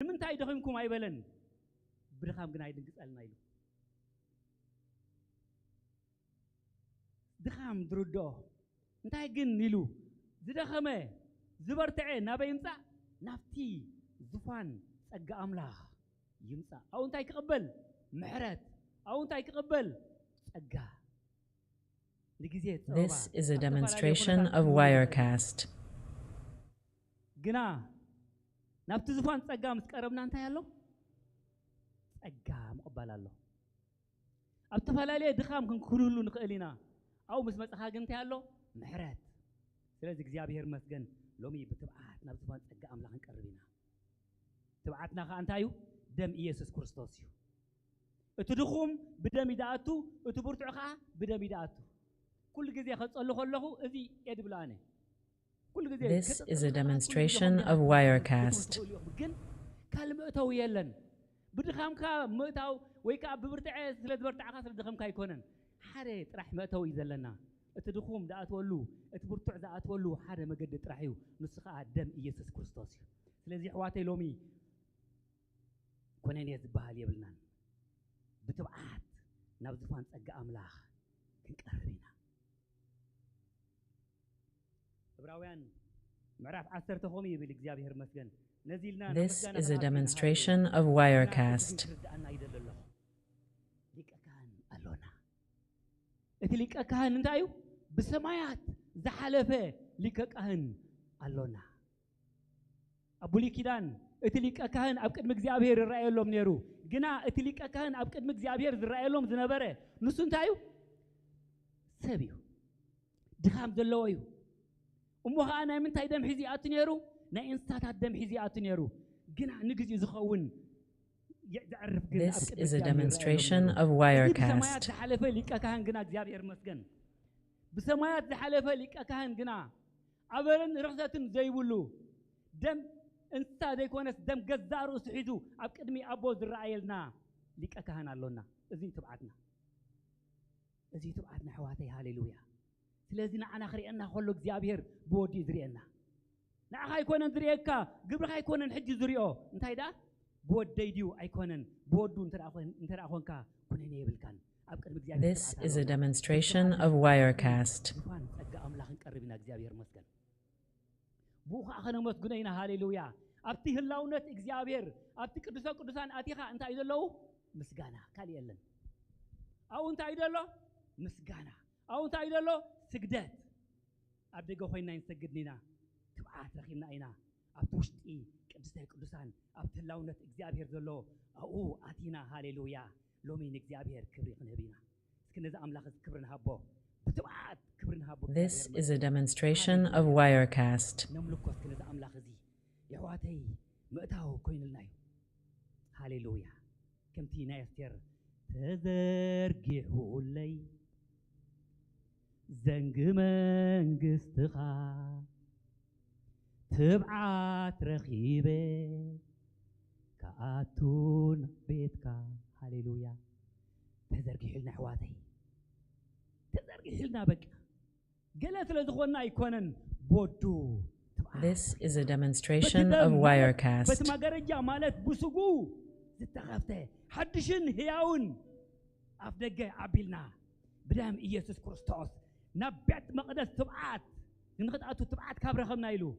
ንምንታይ ደኺምኩም ኣይበለን፣ ብድኻም ግን ኣይድንግጸልና ኢሉ። ድኻም ዝርድኦ እንታይ ግን ኢሉ፣ ዝደኸመ ዝበርትዐ ናበይ ይምጻእ? ናብቲ ዙፋን ጸጋ ኣምላኽ ይምጻእ። ኣብኡ እንታይ ክቕበል? ምሕረት። ኣብኡ እንታይ ክቕበል? ጸጋ። ንግዜ ጸበባ This is a ኣብ ዝተፈላለዩ demonstration ኩነታት of ክህሉ Wirecast. ግና ናብቲ ዙፋን ጸጋ ምስ ቀረብና እንታይ ኣሎ? ጸጋ ምቕባል ኣሎ። ኣብ ዝተፈላለየ ድኻም ክንክህሉ ንኽእል ኢና። ኣብኡ ምስ መጻኻ ግን እንታይ ኣሎ? ምሕረት። ስለዚ እግዚኣብሔር ይመስገን፣ ሎሚ ብትብዓት ናብ ዙፋን ጸጋ ኣምላኽ ክንቀርብ ኢና። ትብዓትና ኸኣ እንታይ እዩ? ደም ኢየሱስ ክርስቶስ እዩ። እቲ ድኹም ብደም ይድኣቱ፣ እቲ ብርቱዕ ኸኣ ብደም ይድኣቱ። ኩሉ ግዜ ከጸሉ ከለኹ እዚ እየ ድብል ኣነ። ኩሉ ግዜ This ከጸሉ is a ከለኹ demonstration ኩሉ ግዜ of Wirecast. ትብሉ ትኽእሉ ኢኹም። ግን ካልእ መእተዊ የለን። ብድኻምካ ምእታው ወይ ከዓ ብብርትዐ ስለ ዝበርታዕካ ስለ ድኸምካ ኣይኮነን። ሓደ ጥራሕ መእተዊ እዩ ዘለና። እቲ ድኹም ዝኣትወሉ፣ እቲ ብርቱዕ ዝኣትወሉ ሓደ መገዲ ጥራሕ እዩ። ንሱ ከዓ ደም ኢየሱስ ክርስቶስ እዩ። ስለዚ ኣሕዋተይ ሎሚ ኮነኔ ዝበሃል የብልናን። ብትብዓት ናብ ዙፋን ጸጋ ኣምላኽ ክንቀርብ ኢና። ዕብራውያን ምዕራፍ ዓሰርተ ከምኡ ይብል፣ እግዚኣብሔር ይመስገን። ነዚ ኢልና ናብ This ምስጋና is a ክንኣቱ ኢና። demonstration ሃሌሉያ። of ግና Wirecast. ክርድኣና ይደሊ ኣለኹ። ሊቀ ካህን ኣሎና። እቲ ሊቀ ካህን እንታይ እዩ? ብሰማያት ዝሓለፈ ሊቀ ካህን ኣሎና። ኣብ ብሉይ ኪዳን እቲ ሊቀ ካህን ኣብ ቅድሚ እግዚኣብሔር ይረኣየሎም ነይሩ። ግና እቲ ሊቀ ካህን ኣብ ቅድሚ እግዚኣብሔር ዝረኣየሎም ዝነበረ ንሱ እንታይ እዩ? ሰብ እዩ። ድኻም ዘለዎ እዩ። እሞ ኸዓ ናይ ምንታይ ደም ሒዙ ይኣቱ ነይሩ? ናይ እንስሳታት ደም ሒዙ ይኣቱ ነይሩ። ግና ንግዚኡ ዝኸውን የ- ዘዕርፍ ግን ኣብ This ቅድሚ is a እግዚኣብሔር ይረኣየሎም demonstration ነይሩ። of እዚ ብሰማያት Wirecast. ዝሓለፈ ሊቀ ካህን ግና እግዚኣብሔር ይመስገን። ብሰማያት ዝሓለፈ ሊቀ ካህን ግና ኣበርን ርኽሰትን ዘይብሉ ደም እንስሳ ዘይኮነስ ደም ገዛ ርእሱ ሒዙ ኣብ ቅድሚ ኣቦ ዝረኣየልና ሊቀ ካህን ኣሎና። እዚ እዩ ትብዓትና። እዚ እዩ ትብዓትና ኣሕዋተይ። ሃሌሉያ። ስለዚ ንዓና ክርእየና ከሎ እግዚኣብሔር ብወዲ እዩ ዝርእየና። ንዓኻ ኣይኮነን ዝርእየካ፣ ግብርኻ ኣይኮነን ሕጂ ዝርእዮ። እንታይ ደኣ? ብወደይ ድዩ ኣይኮነን? ብወዱ እንተ ደኣ ኮን- እንተ ደኣ ኮንካ ኩነኔ የብልካን። ኣብ ቅድሚ እግዚኣብሔር This ትብዓት is a ኣለና። demonstration of Wirecast. ዙፋን ጸጋ ኣምላኽ ክንቀርብ ኢና። እግዚኣብሔር ይመስገን። ብኡ ኸዓ ከነመስግኖ ኢና። ሃሌሉያ። ኣብቲ ህላውነት እግዚኣብሔር ኣብቲ ቅዱሰ ቅዱሳን ኣቲኻ እንታይ እዩ ዘለዉ? ምስጋና፣ ካልእ የለን። ኣብኡ እንታይ እዩ ዘሎ? ምስጋና። ኣብኡ እንታይ እዩ ዘሎ? ስግደት። ኣብ ደገ ኮይና ኣይንሰግድን ኢና፣ ትብዓት ረኺብና ኢና። ኣብቲ ውሽጢ ቅድስተ ቅዱሳን ኣብቲ ህላውነት እግዚኣብሔር ዘሎ ኣብኡ ኣቲና። ሃሌሉያ። ሎሚ ንእግዚኣብሔር ክብሪ ክንህብ ኢና። እስኪ ነዚ ኣምላኽ እዚ ክብሪ ንሃቦ። ብትብዓት ክብሪ ንሃቦ። This is a demonstration of Wirecast. ነምልኮ እስኪ ነዚ ኣምላኽ እዚ። የሕዋተይ ምእታው ኮይኑልና እዩ። ሃሌሉያ። ከምቲ ናይ ኣስቴር ተዘርጊሑለይ ዘንጊ መንግስትኻ ትብዓት ረኺበ ክኣቱ ናብ ቤትካ። ሃሌሉያ። ተዘርጊሑልና ኣሕዋተይ፣ ተዘርጊሑልና። በቃ ገለ ስለ ዝኾንና ኣይኮነን፣ ብወዱ ትብዓት This is a በቲ demonstration ደም of ማለት በቲ Wirecast. መጋረጃ ማለት ብስጉ ዝተኸፍተ ሓድሽን ህያውን ኣፍ ደገ ኣቢልና ብደም ኢየሱስ ክርስቶስ ናብ ቤት መቕደስ ትብዓት ንኽትኣቱ ትብዓት ካብ ረኸብና ኢሉ